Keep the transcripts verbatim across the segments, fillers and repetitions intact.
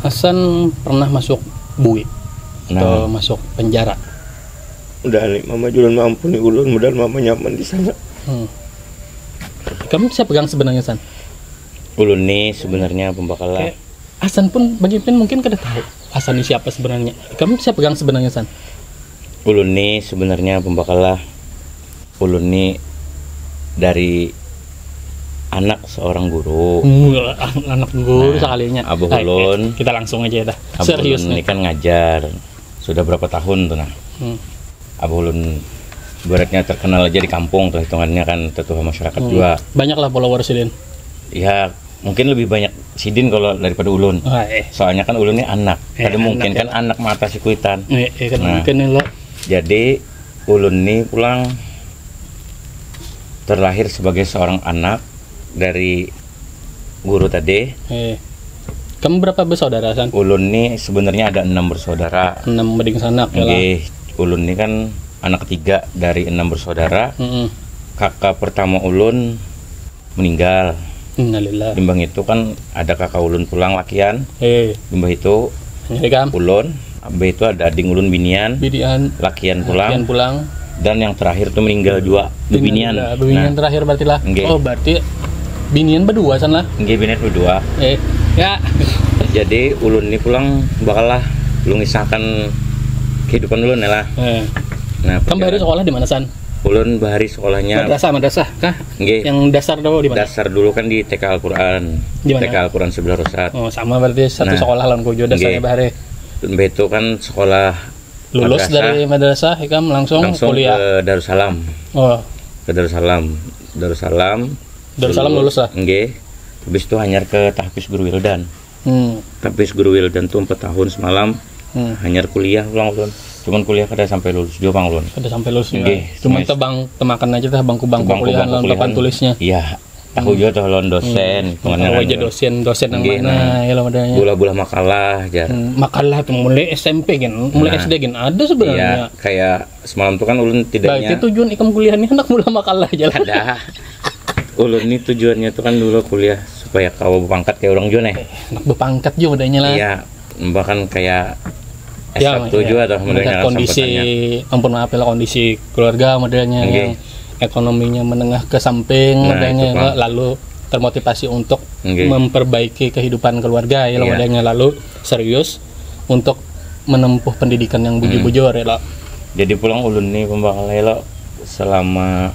Hasan pernah masuk bui atau Nah, masuk penjara. Udah nih, mama julun maampuni ulun, modal mama nyaman di sana. Hmm. Kamu siapa gang sebenarnya, San? Ulun nih sebenarnya pembakalah. Kayak Hasan pun bagi Pin mungkin kada tahu Hasan ini siapa sebenarnya. Kamu siapa gang sebenarnya, San? Ulun nih sebenarnya pembakalah. Ulun nih dari anak seorang guru. Wah, anak guru Nah, sekalinya. Abah Eh, eh, Ulun. Kita langsung aja ya dah. Abah Serius Ulun nih. Ini kan ngajar sudah berapa tahun tuh nah. Hmm. Abah Ulun ibaratnya terkenal aja di kampung tuh, hitungannya kan tetua masyarakat Hmm. Juga. Banyaklah followers sidin. Ya, mungkin lebih banyak sidin kalau daripada ulun. Wah, eh. Soalnya kan ulun ini anak. Eh, Kada mungkin anak, kan anak mata sikuitan. Eh, eh, kan Nah. Mungkin nih lo. Jadi ulun nih pulang terlahir sebagai seorang anak dari guru tadi. Eh. Kamu berapa bersaudara, San? Ulun nih sebenarnya ada enam bersaudara. Enam beding sanak ya lah. Nggih, ulun nih kan anak ketiga dari enam bersaudara. Mm-mm. Kakak pertama ulun meninggal. Innalillah. Limbah itu kan ada kakak ulun pulang lakian. Eh, Limbah itu jadi kam. Ulun, habis itu ada ading ulun binian, Bidian. Lakian pulang, Lakian pulang. Dan yang terakhir tuh meninggal juga, bebinian. Innalillah. Bebinian Nah, terakhir berarti lah. Nggih. Oh, berarti binian berdua, San lah. Nggih, binian berdua. Eh, ya. Jadi ulun nih pulang bakal lah lungisakan kehidupan ulun ya lah. Eh. Nah, Kamu bahari sekolah di mana, San? Ulun bahari sekolahnya. Madrasah, madrasah kah? Nggih. Yang dasar dulu di mana? Dasar dulu kan di T K Al-Quran. Di mana? T K Al-Quran sebelah Rosat. Oh, sama berarti satu Nah. Sekolah lawan kujo dasarnya Nggih. bahari. Mbah itu kan sekolah Lulus madrasah. Dari madrasah, ikam langsung, Langsung kuliah. Ke Darussalam. Oh, Ke Darussalam. Darussalam. Darussalam lulus lah? Nggih. Habis itu hanyar ke Tahfiz Guru Wildan. Hmm. Tahfiz Guru Wildan tuh empat tahun semalam. Hmm. Hanyar kuliah pulang ulun. Cuman kuliah kada sampai lulus juga pang ulun. Kada sampai lulus juga. Nggih, Cuman semester- tebang temakan aja tah bangku-bangku kuliah Bangku-bangku lawan papan kuliahan. Tulisnya. Iya. Tahu juga tuh lawan dosen. Hmm. Tahu aja dosen, dosen yang mana, ya lah, modalnya. Bola-bola makalah aja. Hmm, makalah tuh mulai S M P kan, mulai Nah. S D kan ada sebenarnya. Iya, kayak semalam tuh kan ulun Berarti tidaknya tujuan ikam kuliah nih anak bola makalah aja lah. Ada. Ulun nih tujuannya tuh kan dulu kuliah supaya kawa berpangkat kayak orang juga nih. Anak berpangkat juga modalnya lah. Iya, bahkan kayak S Ya, satu ya. juga tuh Melihat modelnya kondisi, sambutannya. Ampun maaf ya lah, kondisi keluarga modelnya Nggih. Yang ekonominya menengah ke samping Nah, modelnya itu, ya, Bang. Lalu termotivasi untuk Nggih. Memperbaiki kehidupan keluarga ya lah, Iya. Modelnya lalu serius untuk menempuh pendidikan yang bujur-bujur ya lah. Jadi pulang ulun nih pembakal lo selama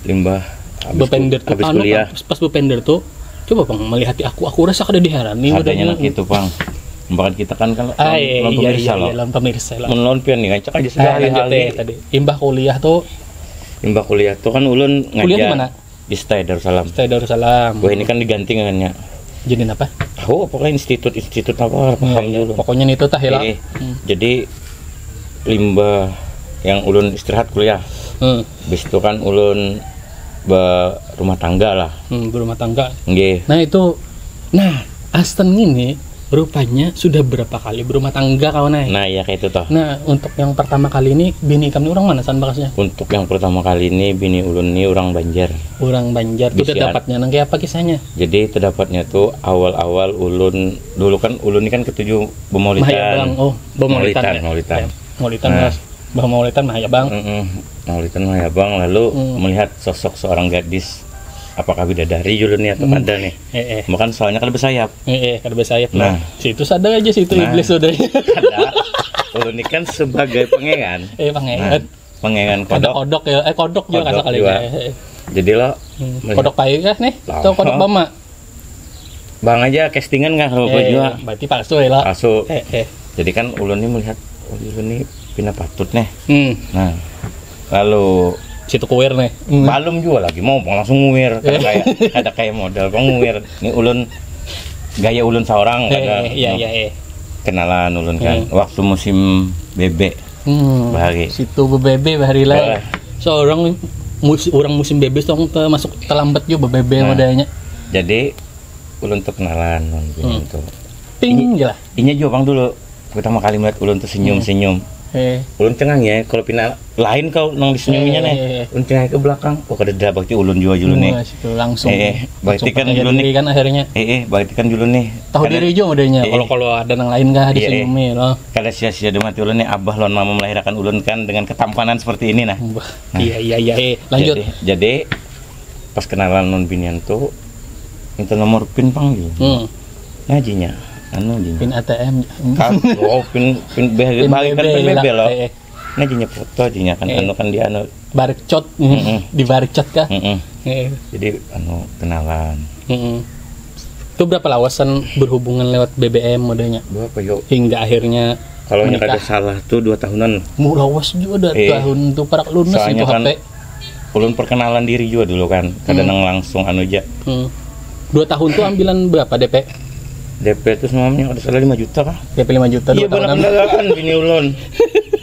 limbah habis Bepender ku- tuh habis anu, kuliah. Pas, pas bepender tuh coba bang melihati aku, aku rasa kada diharani. Adanya Udah anak itu pang. Bahkan kita kan kalau Ah, iya, lawan iya, pemirsa iya, lo. Iya, lawan pemirsa lo. Menonton pian nih ngacak aja Eh, lanjut sekali. Tadi imbah kuliah tuh. Imbah kuliah tuh kan ulun Kuliah di ngajar Mana? Di Stai Darussalam. Stai Darussalam. Wah, ini kan diganti ngarannya. Jadi apa? Tahu apa kan institut-institut apa, paham Iya, dulu. Pokoknya itu tah lah. Eh, jadi limbah yang ulun istirahat kuliah. Hmm. Habis itu kan ulun berumah tangga lah. Hmm, berumah tangga. Nggih. Nah itu, nah Aston ini rupanya sudah berapa kali berumah tangga kawan ay. Nah, ya kayak itu toh. Nah untuk yang pertama kali ini bini kami orang mana San bakasnya? Untuk yang pertama kali ini bini ulun ini orang Banjar. Orang Banjar. Kita Bisian. Dapatnya nang kayak apa kisahnya? Jadi terdapatnya tuh awal-awal ulun dulu kan ulun ini kan ketujuh bemaulitan. Mahayabang, oh bemaulitan. Maulitan, Ya. maulitan. Ya, maulitan Nah. Mas. Bah maulitan Mahayabang. Mm-mm. Maulitan Mahayabang lalu Hmm. Melihat sosok seorang gadis apakah bidadari dulu nih atau Hmm. Ada nih. Eh eh. Bahkan soalnya kan bersayap. Eh eh, kada bersayap Nah. Lah. Situ sadar aja situ Nah. Iblis sudah. Ada. Ulun ini kan sebagai pangeran. Eh pangeran. Nah, pangeran Ada kodok. Kodok ya, eh kodok juga Kodok kata kali juga. Ya. Eh, eh. Jadi lo Hmm. melihat Kodok pai kah nih? Lah. Atau kodok bama? Bang aja castingan kan kalau Eh, juga. Berarti palsu ya lah. Palsu. Eh eh. Jadi kan ulun ini melihat oh ulun ini pina patut nih. Hmm. Nah, lalu Situ kuir nih. Hmm. Balum juga lagi mau langsung nguir kada Eh. Kayak kada kayak modal kau nguir. Ini ulun gaya ulun seorang Eh, kada eh, iya mau iya eh. Kenalan ulun kan Hmm. Waktu musim bebek Hmm. Bahari. Situ bebebe bahari lah. Bah. Seorang mus orang musim bebes tuh termasuk terlambat juga bebebe Nah. Modalnya. Jadi ulun tuh kenalan ulun Hmm. tuh. Ping je lah. Inya juga bang dulu pertama kali melihat ulun tuh senyum senyum. Eh, Ulun cengang ya kalau pina lain kau nang disenyuminya Eh, nih. eh, eh. Ulun cengang ke belakang. Oh, kada ada berarti ulun jua dulu nih. Wah, situ langsung. Eh, eh, berarti Langsung kan percaya dulu diri nih. Kan akhirnya. Eh, eh, berarti kan dulu nih. Tahu Kada- diri juga modenya. Eh, Kalau eh. Kalau ada nang lain kah Iya, eh. Disenyumi loh. Kada sia-sia deh mati ulun nih, abah lawan mama melahirkan ulun kan dengan ketampanan seperti ini nah. Wah, Nah. Iya iya iya. Eh, lanjut. Jadi, jadi pas kenalan non binian tuh minta nomor pin pang gitu. Hmm. Nah, jinya, anu jinya. Pin A T M. Kan, oh, pin pin B- Pin bahkan B B pin B B lah. loh. Eh, eh. Nah, jinya foto jinya kan Eh. Anu kan di anu Barcot. Mm-mm. Di barcot kah? Mm-mm. Eh. Jadi anu kenalan. Mm-mm. Itu berapa lawasan berhubungan lewat B B M modenya? Berapa yo? Hingga akhirnya Kalau nya menikah. Kada salah tuh dua tahunan. Mu lawas juga ada Eh. tahun itu parak lunas Soalnya itu kan H P. Ulun perkenalan diri juga dulu kan. Kada Hmm. Nang langsung anu aja. Hmm. Dua tahun tuh ambilan berapa D P? D P tuh semuanya kada salah lima juta kah? D P lima juta Iya, dua tahun benar ambil. Kendaraan bini ulun.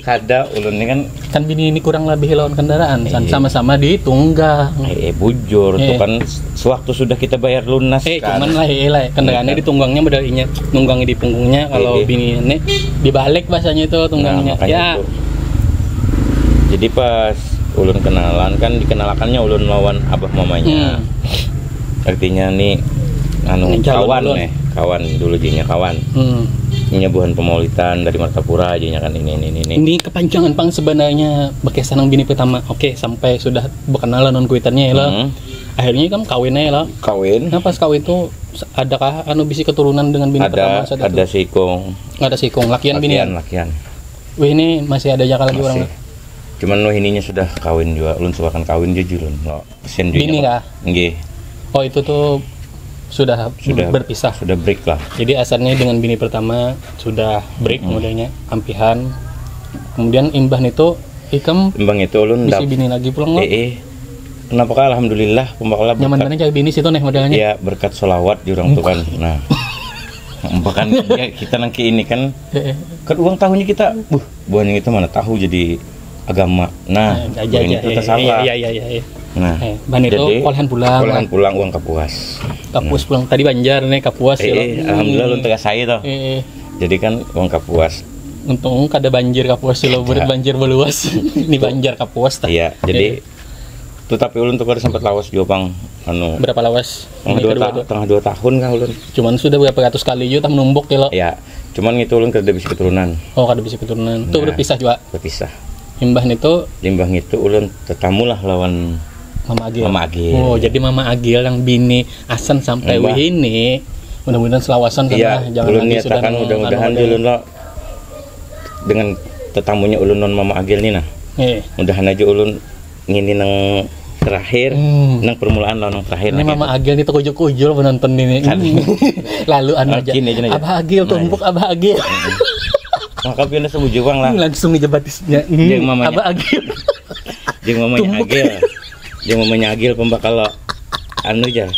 Kada, ulun ini kan Kan bini ini kurang lebih lawan kendaraan, san- Iya. Sama-sama ditunggang. Eh, eh, bujur tuh Eh. Kan sewaktu sudah kita bayar lunas Eh, kan. Cuman lah, eh, lah, kendaraannya Iya. Ditunggangnya modal inya, nunggangi di punggungnya, kalau Iya. Bini ini dibalik bahasanya itu tunggangnya. Nah, makanya Ya. Itu. Jadi pas ulun kenalan kan dikenalakannya ulun lawan abah mamanya. Hmm. Artinya nih anu Ini calon kawan ulun. Nih, kawan dulu jinya kawan. Hmm. Inya buhan pemaulitan dari Martapura jinya kan ini ini ini. Ini kepanjangan pang sebenarnya bekesan nang bini pertama. Oke, sampai sudah berkenalan non kuitannya ya lah. Hmm. Akhirnya kan kawin aja lah. Kawin. Nah, pas kawin tuh adakah anu bisi keturunan dengan bini Ada pertama saat ada itu? Sikung. Ada Sikung, lakian bini. Lakian, lakian. Wih, ini masih ada jaka lagi orang. Masih. Cuman wah ininya sudah kawin juga, ulun sukakan kawin juga ulun. Lo kesian juga. Bini kah? Nggih. Oh, itu tuh sudah, Sudah berpisah. Sudah break lah. Jadi asalnya dengan bini pertama sudah break Mm-mm. Modelnya ampihan. Kemudian imbah itu ikam Imbah itu ulun bisi dap- bini lagi pulang lo. Eh, eh. Kenapa kah alhamdulillah pembakala Nyaman berkat, banget cari bini situ nih modelnya. Ya berkat solawat jurang tuh kan. Nah. Bahkan ya, kita nangki ini kan Eh, eh. Kan uang tahunya kita, buh, buahnya itu mana tahu jadi agama. Nah, Eh, aja buahnya aja. Itu Eh, tersangka. Iya iya iya. Iya. Nah, Eh, ban itu jadi kolehan pulang, kolehan lah. Pulang uang kapuas. Kapuas pulang tadi Banjar nih Kapuas Eh, ya. eh, alhamdulillah lu tegasai tuh. Eh, eh. Jadi kan uang kapuas. Untung kada banjir Kapuas sih lo, Kada. Banjir baluas. Ini Banjar Kapuas tah. Iya, jadi Eh, tuh tapi ulun tuh kada sempat lawas juga pang anu berapa lawas? tengah Ini dua, kedua ta- tuh. Tengah dua tahun kan ulun. Cuman sudah berapa ratus kali juga tah menumbuk ya lo. Ya, cuman itu ulun kada bisa keturunan. Oh, kada bisa keturunan. Tuh Nah. Berpisah juga. Berpisah. Imbah itu Limbah itu ulun tetamulah lawan Mama Agil. Mama Agil. Oh, jadi Mama Agil yang bini asan sampai Imbah. Wih ini. Mudah-mudahan selawasan Iya, sana. Jangan ulun nanti sudah niatakan nang- mudah-mudahan anu dulu lo dengan tetamunya ulun non Mama Agil nih nah. Eh. Mudahan aja ulun ngini nang terakhir, Hmm. Nang permulaan lawan nang terakhir. Ini Nah, Mama gitu. Agil nih kuyuk-kuyuk benar nih. Kan. Lalu anu Ah, aja. gini aja, gini aja. Abah Agil Nah, tumpuk Abah Agil. Maka pian sebuju bang lah. Langsung aja batisnya. Hmm, Jeung mamanya. Abah Agil. Jeung mamanya Tumpuk. Agil. Jeung mamanya Agil pembakal lo. Anu ja.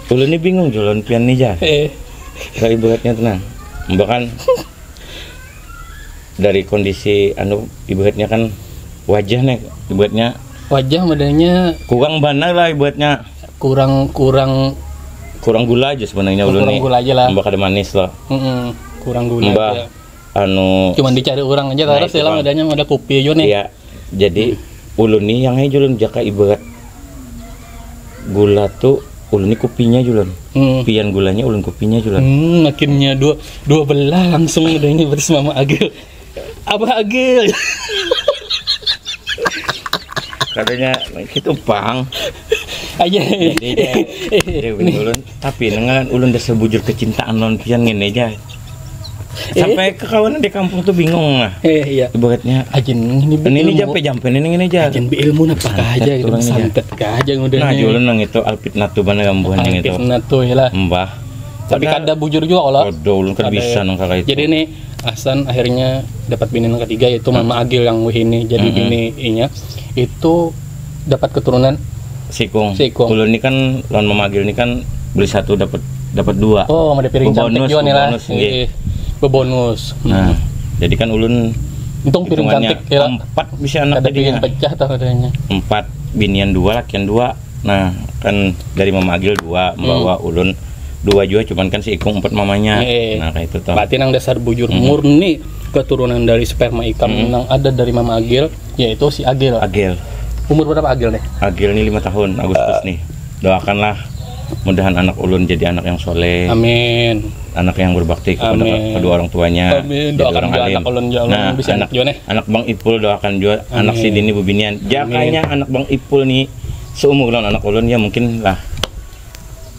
Ulun ni bingung julun pian ni ja. Eh, Kalau ibaratnya tenang. Bahkan dari kondisi anu ibaratnya kan wajah nih ibaratnya wajah modelnya kurang banar lah ibaratnya kurang kurang kurang gula aja sebenarnya ulun kurang nih. Gula aja lah. Mbah kada manis lah. Mm-mm, kurang gula Mbah aja. Anu Cuman dicari orang aja Nah, terus itu ya lah kan. Adanya ada kopi aja nih. Iya. Jadi ulun nih yang aja ulun jaka ibarat gula tuh ulun nih kopinya julun. Hmm. Pian gulanya ulun kopinya julun. Hmm, akhirnya dua dua belah langsung adanya berarti sama Agil. Abah Agil. Katanya gitu pang. Aja. Jadi dia dia bini ulun tapi dengan ulun dah sebujur kecintaan lawan pian ngene aja. Sampai kekawanan di kampung tuh bingung lah. Eh iya. Ibaratnya Ajin ini ini ini ilmu. Jampe jampe ini ngene aja. Ajin bi ilmu apa aja Santet gitu orangnya. Santet aja udah Nah, nih. Julun nang itu alpit natu bana gambuhan yang itu. Alpit natu ya lah. Mbah. Tapi Padahal kada bujur juga kalau Aduh, ulun kada Kada bisa ya. Nang kala itu. Jadi nih Hasan akhirnya dapat bini yang ketiga yaitu Mama Agil yang wih ini jadi Mm-mm. bini inya itu dapat keturunan Sikung. Sikung. Ulun ini kan lawan Mama Agil ini kan beli satu dapat dapat dua. Oh, ada piring Bebonus, cantik juga nih lah. bebonus, nggih. Eh, bebonus. Hmm. Nah, jadi kan ulun Untung piring hitungannya cantik ya. Empat bisa anak Ada piring jadinya. Pecah tuh katanya. Empat binian dua lakian dua. Nah, kan dari Mama Agil dua Hmm. bawa ulun dua juga cuman kan si Ikung empat mamanya. Eh, Nah, kayak itu tuh. Berarti nang dasar bujur Hmm. murni Keturunan dari sperma ikam hmm. Yang ada dari Mama Agil, yaitu si Agil. Agil. Umur berapa Agil nih? Agil nih lima tahun, Agustus uh. Nih. Doakanlah mudahan anak ulun jadi anak yang soleh. Amin. Anak yang berbakti kepada amin. Kedua orang tuanya. Amin. Doakan juga anak ulun ya Allah. Nah, bisa anak juga nih. Anak Bang Ipul doakan juga amin. Anak si Dini bebinian. Jakanya anak Bang Ipul nih seumur lawan anak ulun ya mungkin lah.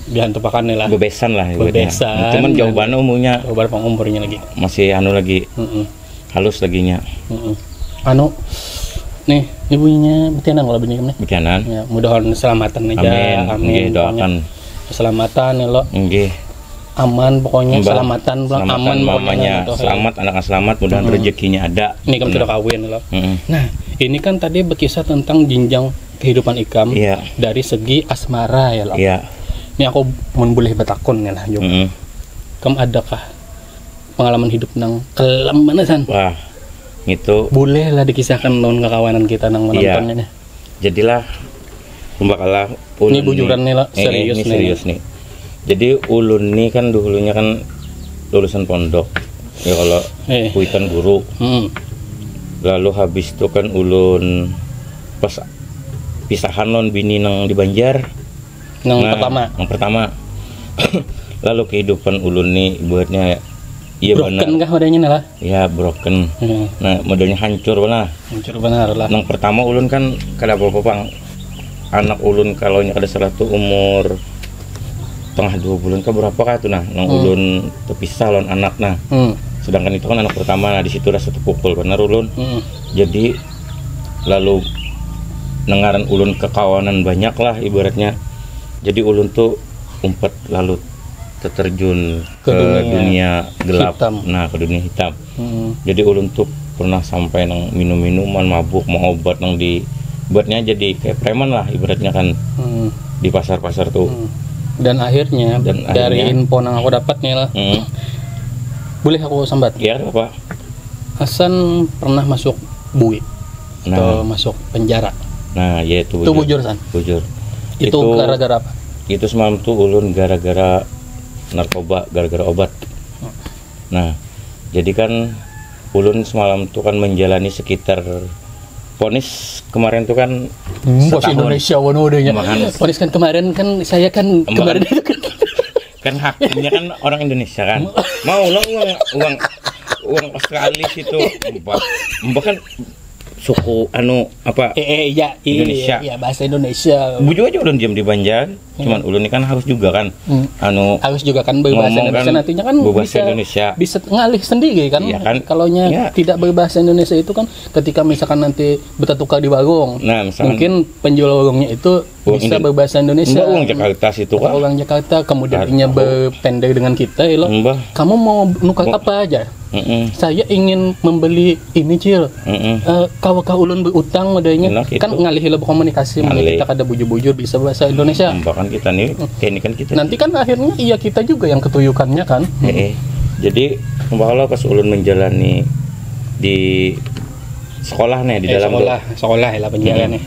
Dihantupakan nih lah. Bebesan lah ibaratnya. Bebesan. Cuman jauh banget umurnya. Jauh banget umurnya lagi. Masih anu lagi. Mm-mm. Halus laginya. Mm-mm. Anu nih, ibunya betianan kalau bini nih. Betianan. Ya, mudahan selamatan aja. Amin. Amin. Nggih, doakan. Keselamatan ya lo. Nggih. Aman pokoknya. Mbak, selamatan pulang selamatan aman pokoknya mamanya gitu. Selamat, anaknya selamat, mudahan hmm. Rezekinya ada. Ini kan hmm. Sudah kawin lo. Hmm. Nah, ini kan tadi berkisah tentang jenjang kehidupan ikam iya. Dari segi asmara ya lo. Iya. Ini aku mun boleh betakun ya lah juga. Mm-hmm. Kam adakah pengalaman hidup nang kelam mana san? Wah, itu boleh lah dikisahkan lawan kakawanan kita nang menontonnya iya. Nih. Jadilah pembakalah pun ini bujuran nih lo eh, serius ini nih. Serius nih. Jadi ulun nih kan dulunya kan lulusan pondok ya kalau eh. Kuitan guru. Hmm. Lalu habis itu kan ulun pas pisahan lawan bini nang di Banjar. Nang nah, pertama. Yang pertama. Lalu kehidupan ulun nih buatnya iya broken benar. Kah adanya lah? Ya broken. Hmm. Nah, modelnya hancur benar. Hancur benar lah. Yang pertama ulun kan kada apa-apa pang. Anak ulun kalau nya kada salah tuh umur tengah dua bulan ke berapa kah tuh nah, nang hmm. Ulun terpisah lawan anak nah. Hmm. Sedangkan itu kan anak pertama nah di situ rasa terpukul benar ulun. Hmm. Jadi lalu nengaran ulun kekawanan banyak lah ibaratnya. Jadi ulun tuh umpat lalu terjun ke, ke dunia, dunia gelap hitam. Nah ke dunia hitam hmm. Jadi ulun tuh pernah sampai nang minum minuman mabuk mau obat nang di buatnya jadi kayak preman lah ibaratnya kan hmm. Di pasar-pasar tuh hmm. Dan akhirnya dan dari akhirnya, info nang aku dapat nih lah hmm. Boleh aku sambat ya apa Hasan pernah masuk bui nah. Atau masuk penjara nah ya itu bujur. Itu bujur san bujur itu gara-gara apa itu semalam tuh ulun gara-gara narkoba gara-gara obat hmm. Nah jadi kan ulun semalam tuh kan menjalani sekitar ponis kemarin tuh kan hmm, setahun. Indonesia wanu adanya ponis kan kemarin kan saya kan kemarin itu kan kan hakimnya kan orang Indonesia kan mau lo uang uang uang Australia situ mbak mbak kan suku anu apa eh, eh ya Indonesia iya bahasa Indonesia bujur aja ulun diam di Banjar hmm. Cuman ulun ini kan harus juga kan hmm. Anu harus juga kan berbahasa Indonesia kan nantinya kan berbahasa bisa, Indonesia bisa ngalih sendiri kan, iya kan? Kalau nya ya. Tidak berbahasa Indonesia itu kan ketika misalkan nanti bertukar di warung nah, misalkan, mungkin penjual warungnya itu bisa Indo- berbahasa Indonesia. Uang Jakarta situ kan. Orang Jakarta kemudian inya berpendek dengan kita ya lo. Mbah. Kamu mau nukar apa aja? Mm-mm. Saya ingin membeli ini cil. Mm-mm. Uh, kawakah ulun berutang modalnya nah, gitu. Kan ngalih lo berkomunikasi ngalih. Kita kada bujur-bujur bisa bahasa Indonesia bahkan kita nih hmm. Kayak ini kan kita nanti kan akhirnya iya kita juga yang ketuyukannya kan eh, eh. Jadi kalau pas ulun menjalani di sekolah nih di eh, dalam sekolah tuh. Sekolah ya lah penjara hmm. Nih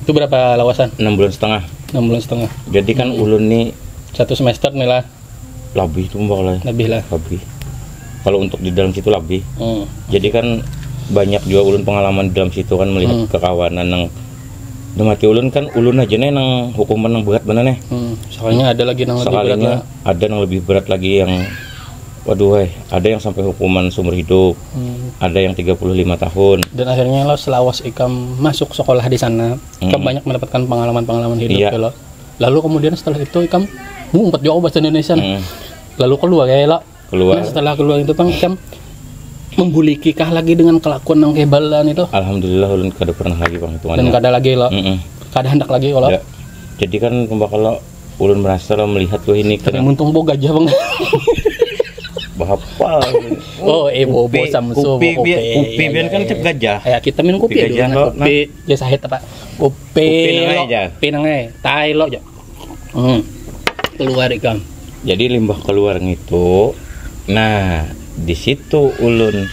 itu berapa lawasan enam bulan setengah enam bulan setengah jadi kan hmm. Ulun nih satu semester nih lah lebih tuh mbak lah lebih lah lebih kalau untuk di dalam situ lebih hmm. Jadi kan banyak juga ulun pengalaman di dalam situ kan melihat hmm. Kekawanan yang mati ulun kan ulun aja nih nang hukuman yang berat benar nih hmm. Soalnya ada lagi yang lebih berat lah. Ada yang lebih berat lagi yang waduh eh ada yang sampai hukuman seumur hidup hmm. Ada yang tiga puluh lima tahun dan akhirnya lo selawas ikam masuk sekolah di sana hmm. Ikam banyak mendapatkan pengalaman-pengalaman hidup iya. Lo Lalu kemudian setelah itu ikam ngumpet juga bahasa Indonesia. Hmm. Lalu keluar ya lo. Keluar. Nah, setelah keluar itu pang ikam membuliki kah lagi dengan kelakuan yang kebalan itu? Alhamdulillah ulun kada pernah lagi pang hitungannya. Dan kada lagi lo. Mm-mm. Kada hendak lagi kalau. Ya. Jadi kan pembakal lo ulun merasa lo melihat lo ini tapi kena... Muntung bo gajah bang. Bahapal. Oh, eh bo bo samsu kupi, kupi, kupi, kupi, ya, kan ya, cek gajah. Ya, kita minum kupi gajah lo. Kupi, ya sahit apa? Kupi. Pinangai lo, aja. Pinangai, tai lo aja. Hmm. Keluar ikam. Jadi limbah keluar ngitu, nah di situ ulun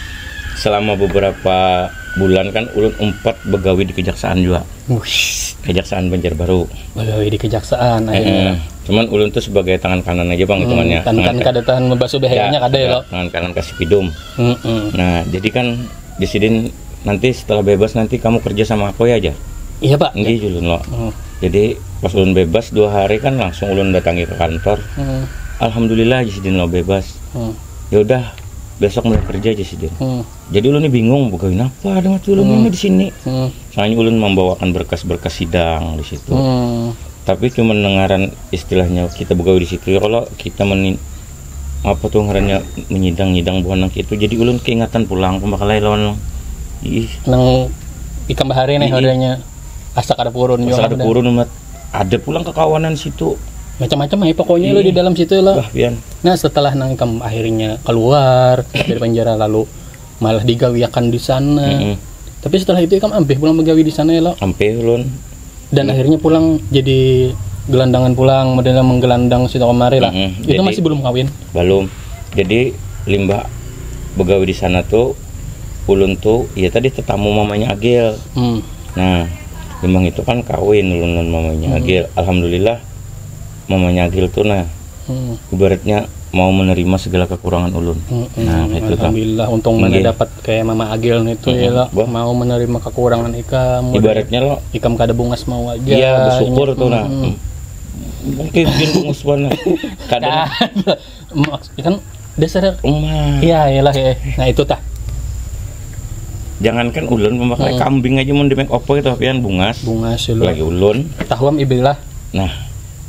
selama beberapa bulan kan ulun umpat begawi di kejaksaan juga. Wush. Kejaksaan Banjarbaru. Bagawi di kejaksaan Heeh. akhirnya. Cuman ulun tuh sebagai tangan kanannya aja bang hitungannya. Hmm, tangan kan kada tahan membasuh behayanya Ya, kada ya ya, lo. Tangan kanan kasih pidum. Mm-mm. Nah, jadi kan di sidin nanti setelah bebas nanti kamu kerja sama aku ya aja. Iya pak. Enggak ulun lo. Hmm. Jadi pas ulun bebas dua hari kan langsung ulun datangi ke kantor. Hmm. Alhamdulillah aja sidin lo bebas. Hmm. Ya udah besok mulai kerja aja sidin. Hmm. Jadi ulun ini bingung bagawi apa ada mati ulun ini di sini. Hmm. Soalnya ulun membawakan berkas-berkas sidang di situ. Hmm. Tapi cuma dengaran istilahnya kita begawi di situ ya kalau kita meni apa tuh ngarannya menyidang-nyidang buhan nang itu jadi ulun keingatan pulang pembakalai lawan ih Nang ikam bahari nih Iya. Adanya asa kada purun masa juga ada ada. Purun umat ada pulang kekawanan situ Macam-macam aja pokoknya lo Iya. Di dalam situ lo. Wah pian Nah setelah nang ikam akhirnya keluar dari penjara lalu malah digawiakan di sana. Mm-mm. Tapi setelah itu ikam ampih pulang begawi di sana ya lo. Sampai ulun Dan akhirnya pulang jadi gelandangan pulang model menggelandang situ kemari lah. Mm-mm. Itu Jadi- masih belum kawin. Belum. Jadi limbah begawi di sana tuh ulun tuh ya tadi tetamu mamanya Agil. Hmm. Nah, memang itu kan kawin ulun dan mamanya Agil. Alhamdulillah mamanya Agil tuh nah Hmm. ibaratnya mau menerima segala kekurangan ulun. Hmm, Nah, hmm. itu tuh. Alhamdulillah untungnya Nggih. Dapat kayak mama Agil itu ya lo Wah. Mau menerima kekurangan ikam. Ibaratnya lo Ikam kada bungas mau aja. Iya, bersyukur tuh nah. Hmm. Mungkin bikin bungas mana. Kadang Maks- kan dasar rumah. Iya, iyalah ya. Nah, itu tah. Jangankan ulun pemakai Hmm. Kambing aja mau di make over itu pian bungas. Bungas ya lo. Lagi ulun. Tahuam ibil lah. Nah,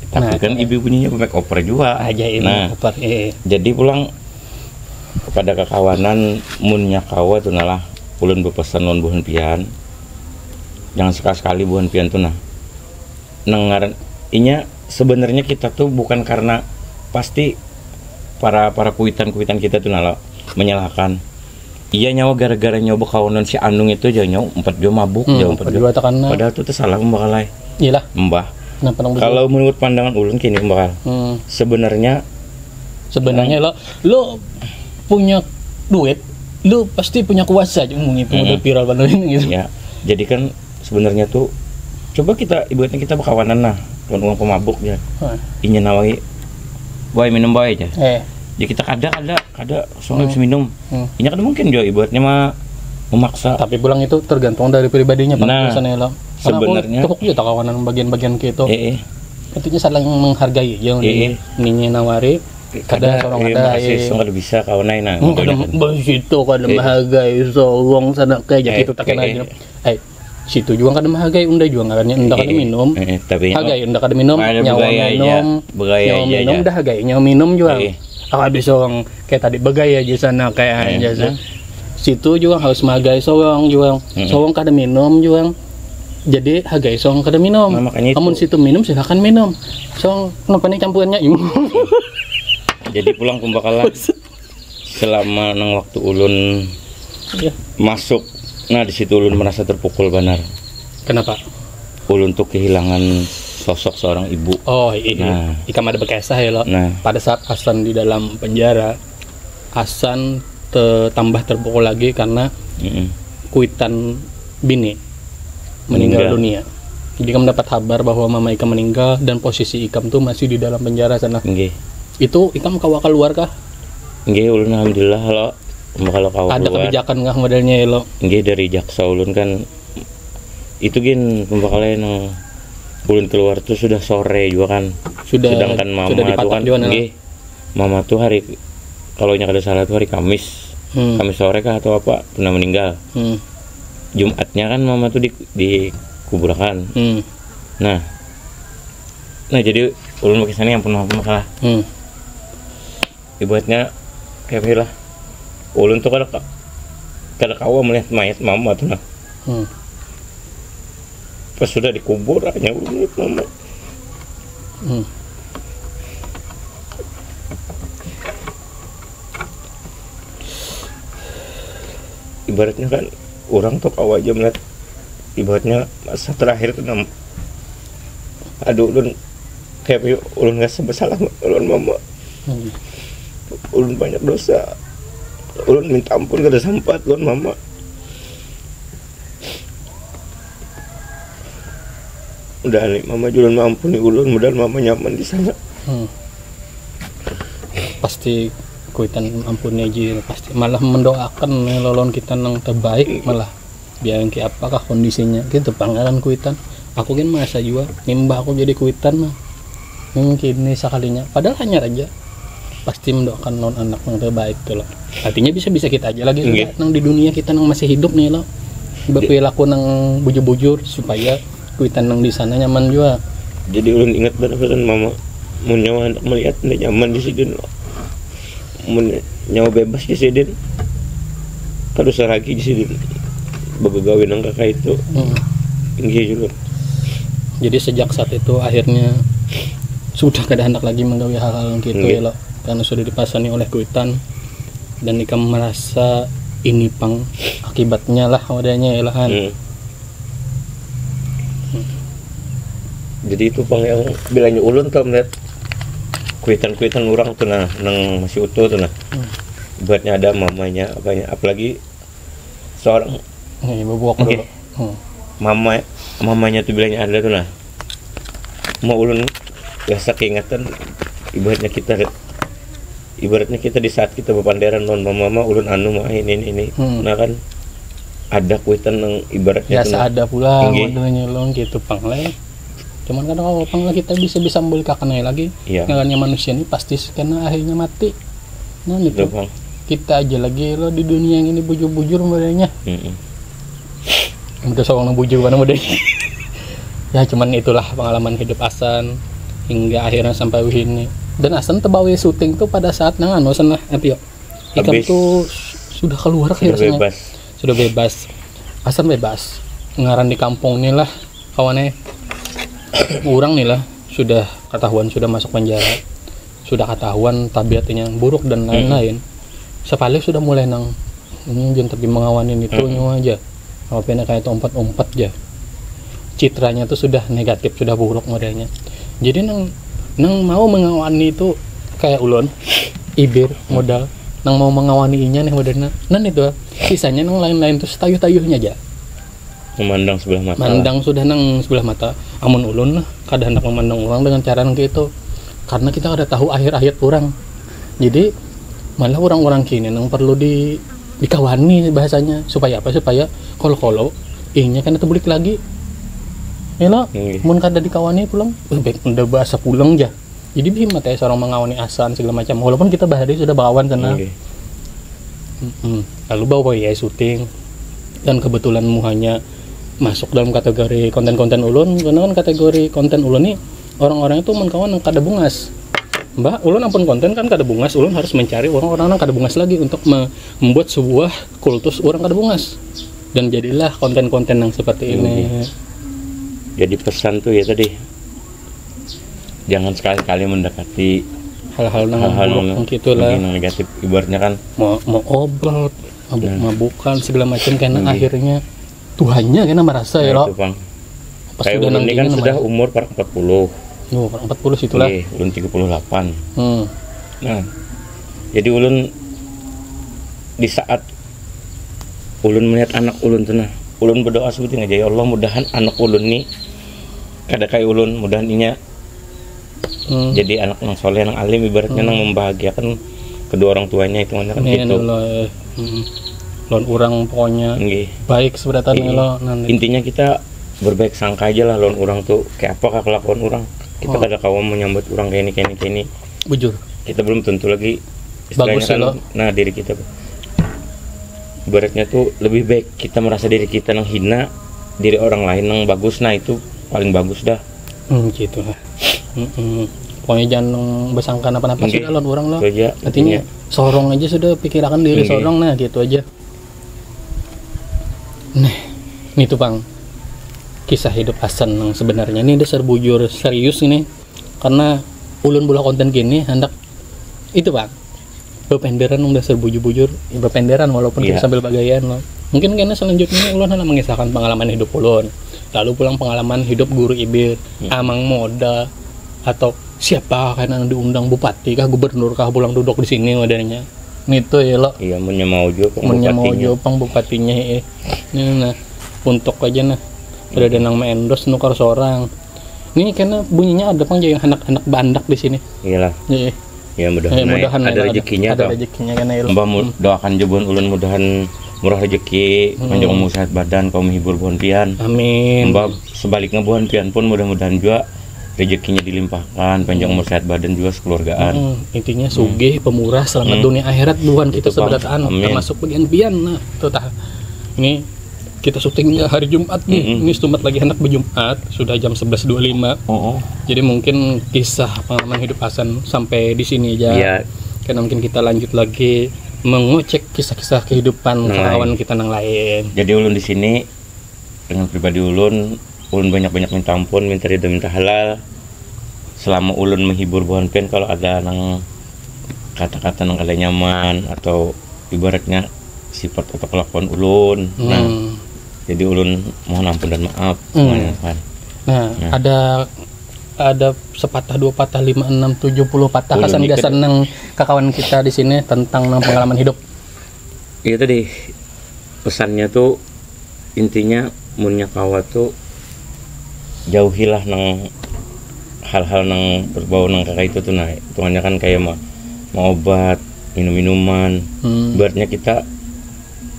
tapi Nah, kan itu. Ibi punyanya make over juga. Aja ini Nah, over. Eh. Jadi pulang kepada kekawanan munnya kawa tuh nalah ulun berpesan lawan buhan pian. Jangan sekali-sekali buhan pian tuh nah. Nang ngaran inya sebenarnya kita tuh bukan karena pasti para para kuitan-kuitan kita tuh nala menyalahkan. Iya nyawa gara-gara nyawa bekawanan si Anung itu aja nyawa empat jua mabuk Hmm, jauh empat empat jua takana. Padahal tuh tersalah pembakal ai. Iyalah. Mbah. Kenapa nang begitu? Kalau menurut pandangan ulun kini pembakal. Hmm. Sebenarnya Sebenarnya lo lo punya duit, lo pasti punya kuasa cuma gitu Hmm. Udah viral banget ini gitu. Ya, jadi kan sebenarnya tuh coba kita ibaratnya kita berkawanan nah, lawan orang pemabuk ya. Hah. Inya nawai, boy minum boy aja. Eh, Ya kita kada kada kada soalnya bisa minum. Hmm. Inya kada mungkin juga ibaratnya mah memaksa. Tapi pulang itu tergantung dari pribadinya Pak Nah, Hasan ya lo. Karena aku sebenarnya- cukup juga kawanan bagian-bagian gitu. Eh, eh. Intinya saling menghargai aja Iya, iya. Nini nawari kada seorang Iya, ada makasih, eh. Song kada bisa kawan lain nah. Hmm, kada Makanya kan. Bah, situ kada Iya. menghargai seorang sana kayak Eh, gitu takin eh, aja. Eh, situ juga kada menghargai unda juga ngarannya unda kada Eh, eh. minum. Eh, eh, tapi Hargai unda kada minum, Ada nyawa begaya minum, aja. Begaya nyawa aja, minum aja. Dah hargai nyawa minum juga. Eh. Aku habis seorang kayak tadi begaya aja sana kayak Eh, aja sih. nah. Situ juga harus menghargai seorang juga. Mm-mm. Seorang kada minum juga. Jadi hargai seorang kada minum. Nah, makanya itu. Amun situ minum silakan minum. Seorang kenapa nih campurannya ibu? Jadi pulang pembakalan selama nang waktu ulun Iya. masuk nah di situ ulun merasa terpukul benar. Kenapa? Ulun tuh kehilangan sosok seorang ibu. Oh iya. Nah. Ikam ada berkisah ya lo. Nah. Pada saat Hasan di dalam penjara, Hasan te- tambah terpukul lagi karena Mm-mm. kuitan bini meninggal Meninggal. Dunia. Jadi ikam dapat kabar bahwa mama ikam meninggal dan posisi ikam tuh masih di dalam penjara sana. Nggih. Itu ikam kawa keluar kah? Nggih ulun alhamdulillah lo kalau kawa Ada keluar. Kebijakan kah modelnya ya lo? Nggih dari jaksa ulun kan itu gin pembakalan nang ulun keluar tuh sudah sore juga kan. Sudah- Sedangkan mama sudah tuh dipatok kan juga, nah. Nggih. Mama tuh hari kalau nya kada salah tuh hari Kamis. Hmm. Kamis sore kah atau apa pernah meninggal. Hmm. Jumatnya kan mama tuh di dikuburakan. Hmm. Nah. Nah jadi ulun pakai sana yang penuh apa masalah. Hmm. Ibaratnya kayak gini lah. Ulun tuh kada ka- kada kawa melihat mayat mama tuh nah. Hmm. Pas sudah dikubur hanya ulun melihat mama. Hmm. Ibaratnya kan orang tuh kawa aja melihat ibaratnya masa terakhir tuh nam aduh ulun kayak ulun nggak bersalah ulun mama Hmm. ulun banyak dosa ulun minta ampun kada sempat ulun mama Udah nih, mama julun maampuni ulun, modal mama nyaman di sana. Hmm. Pasti kuitan ampuni aja, pasti malah mendoakan nih lolon kita yang terbaik malah. Biar yang kayak apakah kondisinya gitu, pangaran kuitan. Aku kan masa juga nimbah aku jadi kuitan mah. Mungkin ini sekalinya, padahal hanya aja pasti mendoakan non anak yang terbaik tuh loh. Artinya bisa-bisa kita aja lagi nang di dunia kita nang masih hidup nih loh, berperilaku nang bujur-bujur supaya kuitan nang di sana nyaman juga. Jadi ulun ingat benar pesan mama, mun nyawa hendak melihat ndak nyaman di sidin loh, mun nyawa bebas di sidin kada usah lagi di sidin begawi nang kakak itu. Hmm. Inggih juga. Jadi sejak saat itu akhirnya sudah kada hendak lagi menggawi hal-hal gitu ya lo, karena sudah dipasani oleh kuitan dan ikam merasa ini pang akibatnya lah wadahnya ya lah. Hmm. Jadi itu pang yang bilanya ulun tuh melihat kuitan-kuitan orang tuh nah, nang masih utuh tuh nah. Hmm. Buatnya ada mamanya apanya, apalagi seorang ini babuak okay. Dulu. Hmm. Mama mamanya tuh bilanya ada tuh nah. Mau ulun rasa keingatan ibaratnya kita ibaratnya kita di saat kita berpanderan lawan mama mah ulun anu mah ini ini ini hmm. Nah kan ada kuitan yang ibaratnya biasa ada pula modelnya lo gitu pang lah. Cuman kadang kalau pang lah kita bisa bisa beli kakan lagi ya. Ngarannya manusia ini pasti karena akhirnya mati. Nah itu kita aja lagi lo di dunia yang ini bujur-bujur modelnya hmm. Udah seorang bujur mana modelnya. Ya cuman itulah pengalaman hidup Asan hingga akhirnya sampai wihini. Dan Asan terbawa syuting tuh pada saat nang anu sana apa ya? Ikam tuh sudah keluar sudah bebas. Sudah bebas. Asan bebas. Ngaran di kampung inilah kawannya. Orang nih lah sudah ketahuan sudah masuk penjara. Sudah ketahuan tabiatnya buruk dan lain-lain. Hmm. Sepalih sudah mulai nang ini jangan tapi mengawani itu hmm. Nyawa aja. Apa pena kayak tuh empat-empat aja. Citranya tuh sudah negatif, sudah buruk modelnya. Jadi nang nang mau mengawani itu kayak ulon, ibir, modal. Nang mau mengawani inya nih modelnya. Nan itu sisanya nang lain-lain tuh setayuh-tayuhnya aja. Memandang sebelah mata. Mandang sudah nang sebelah mata. Amun ulun lah kada hendak memandang orang dengan cara nang itu. Karena kita kada tahu akhir-akhir orang. Jadi malah orang-orang kini nang perlu di dikawani bahasanya supaya apa supaya kalau kalau inya kan terbulik lagi ya lo hmm. Mun kada dikawani pulang eh, baik udah bahasa pulang aja jadi bih mata seorang mengawani asan segala macam walaupun kita bahari sudah bakawan sana hmm. Hmm. Lalu bawa ya syuting dan kebetulan muhanya masuk dalam kategori konten-konten ulun karena kan kategori konten ulun nih orang-orang itu mun kawan kada bungas Mbah, ulun ampun konten kan kada bungas, ulun harus mencari orang-orang yang kada bungas lagi untuk membuat sebuah kultus orang kada bungas. Dan jadilah konten-konten yang seperti ini. Jadi pesan tuh ya tadi, jangan sekali-kali mendekati hal-hal yang hal-hal buruk yang, yang gitu lah. Yang negatif, ibaratnya kan mau, mau obrol, mabuk-mabukan segala macam karena hmm. Akhirnya Tuhannya kena merasa nah, ya lo. Pas kayak ulun ini kan sudah umur parak empat puluh. Oh, parak empat puluh situlah. Iya, ulun tiga puluh delapan. Hmm. Nah, jadi ulun di saat ulun melihat anak ulun tuh nah, ulun berdoa sebutin aja ya Allah mudahan anak ulun nih kada kayak ulun mudahan inya hmm. Jadi anak yang soleh yang alim ibaratnya hmm. Yang membahagiakan kedua orang tuanya itu kan gitu. Iya, eh, hmm. Lawan orang pokoknya Nggih. Baik sebenarnya lo nanti. Intinya kita berbaik sangka aja lah lawan orang tuh kayak apa kah kelakuan orang kita oh. Kada kawan menyambut orang kayak ini kayak ini kayak ini bujur kita belum tentu lagi bagus kan, lo nah diri kita ibaratnya tuh lebih baik kita merasa diri kita yang hina diri orang lain yang bagus nah itu paling bagus dah hmm, gitu lah hmm, hmm. Pokoknya jangan bersangka apa-apa sih lawan orang lo artinya sorong aja sudah pikirakan diri sorong nah gitu aja. Nah, ini tuh bang, kisah hidup Hasan yang sebenarnya ini dasar bujur serius ini, karena ulun bulah konten gini hendak itu bang, bependeran yang dasar bujur-bujur, ya, bependeran walaupun yeah. Kita sambil bagaian loh. Mungkin karena selanjutnya ulun hendak mengisahkan pengalaman hidup ulun, lalu pulang pengalaman hidup guru ibir, hmm. Amang moda, atau siapa kan yang diundang bupati kah gubernur kah pulang duduk di sini wadahnya. Nitu ya lo. Iya, munnya mau jua pang munnya mau jua pang bupatinya eh. Ini nah, untuk aja nah. Ada ada nang mendos nukar seorang. Ini karena bunyinya ada pang yang anak-anak bandak di sini. Iyalah. Iya. Ya mudahan, Eh, mudahan ada ya, rezekinya ada toh. Rezekinya kena ilmu. Mbah mu- doakan je buhan ulun mudahan murah rezeki, panjang umur sehat badan, kau menghibur buhan pian. Amin. Mbah sebaliknya buhan pian pun mudah-mudahan juga rezekinya dilimpahkan, panjang umur sehat badan juga sekeluargaan. Hmm, intinya sugih, pemurah, selamat dunia akhirat buhan kita Itu pang. Seberataan, Amin. Termasuk bagian pian. Nah, itu tah. Ini kita syuting hari Jumat nih. Ini setumat lagi hendak berjumat, sudah jam sebelas dua lima. Oh, oh. Jadi mungkin kisah pengalaman hidup Hasan sampai di sini aja. Iya. Karena mungkin kita lanjut lagi mengocek kisah-kisah kehidupan Nang kawan lain. Kita nang lain. Jadi ulun di sini dengan pribadi ulun, ulun banyak-banyak minta ampun, minta ridho, minta halal. Selama ulun menghibur buhan pian, kalau ada nang kata-kata nang kada nyaman atau ibaratnya sifat atau kelakuan ulun, nah, Hmm. jadi ulun mohon ampun dan maaf Hmm. semuanya kan. Nah, ada ada sepatah, dua patah, lima, enam, tujuh puluh patah Ulun gasan ikut. Gasan nang kakawan kita di sini tentang nang pengalaman hidup. Iya tadi, pesannya tuh intinya munnya kawa tuh jauhilah nang hal-hal nang berbau nang kayak itu tuh, nah, hitungannya kan kayak ma mau obat, minum-minuman. Hmm. Ibaratnya kita,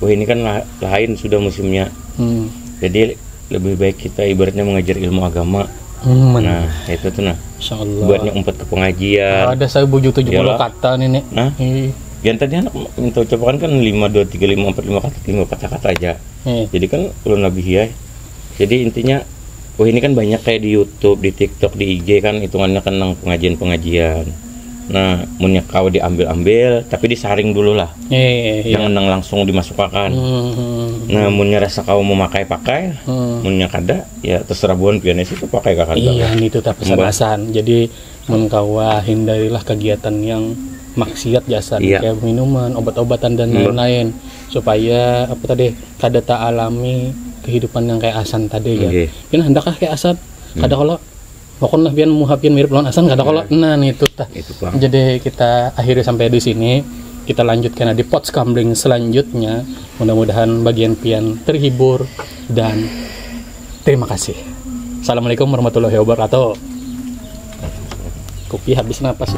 wah, ini kan la- lain sudah musimnya. Hmm. Jadi lebih baik kita ibaratnya mengajar ilmu agama. Hmm, Nah, itu tuh nah. Insya Allah. Buatnya umpat ke pengajian. Ada seribu tujuh puluh Iyalah. Kata nih nih. Nah, Iya. Yang tadi anak minta ucapakan kan lima dua tiga lima empat lima kata, lima kata-kata aja. Iya. Jadi kan ulun lebih ya. Jadi intinya, wah, ini kan banyak kayak di YouTube, di TikTok, di I G kan hitungannya kan nang pengajian-pengajian. Nah, munnya kau diambil-ambil, tapi disaring dulu lah. Iya, iya. Jangan nang langsung dimasukakan. Hmm, hmm. Nah, munnya rasa kau mau makai pakai, Hmm. munnya kada, ya terserah buhan pian situ pakai kakak. Iya, itu tak pesan Mbah. Hasan. Jadi mun kawa hindarilah kegiatan yang maksiat jasan Iya. Kayak minuman, obat-obatan dan Mbah. Lain-lain supaya apa tadi kada tak alami kehidupan yang kayak Hasan tadi ya. Nggih. Pian hendakkah kayak Hasan? Kada kalau makan lah pian muha pian mirip lawan Hasan kada kalau nah itu tah. Itu pang. Jadi kita akhiri sampai di sini. Kita lanjutkan di pot scrambling selanjutnya. Mudah-mudahan bagian pian terhibur dan terima kasih. Assalamualaikum warahmatullahi wabarakatuh. Kopi habis napas.